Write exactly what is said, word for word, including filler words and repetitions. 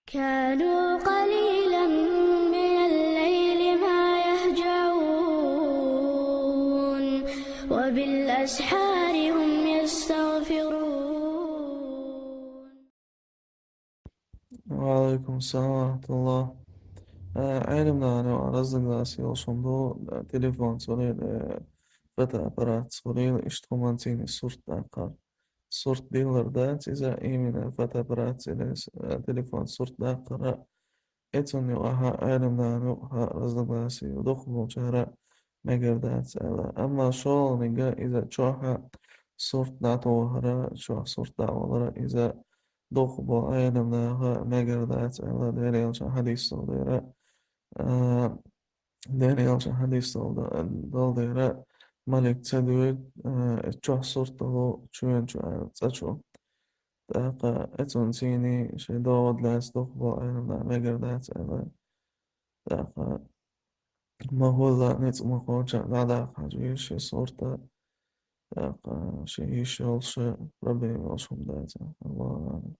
كانوا قليلا من الليل ما يهجعون وبالأسحار هم يستغفرون. Ва алейкум салам ва рахматуллах. Э, Ӏелимнаха разногласие йолуш хӀума ду, э, телефон цӀурийла, э, фотоаппарат цӀурийла, иштта хӀуманца цӀийна сурт даккхар. Сурт диллар дац иза, именно фотоаппарат цӀурийла, э, телефон сурт даккхара. Эцунна юкъахь Ӏелимнаха юкъахь разногласие ю, дукхахболчара мегар дац аьлла. Амма шолгӀаниг иза чохь сурт дӀатохара, чохь сурт дӀавалара, иза дукхахболу Ӏелимнаха мегар дац аьлла, Делан элчан хьадисал дера. А, Делан элчан хьадисал д-, дала дера, малик ца дуьйцу, а, чохь сурт долу чоьнан чу аьлла, цӀа чу. ТӀаккха эцунна цӀийна шайн догӀа лаьцна дукхахболу Ӏелимнаха мегар дац аьлла. ТӀаккха ма хӀулла ницкъ ма кхочу дӀадаккха хьажийша шен сурта, тӀаккха шен йиш йолуш, проблема йолуш хӀума дац. Аллаху аълам.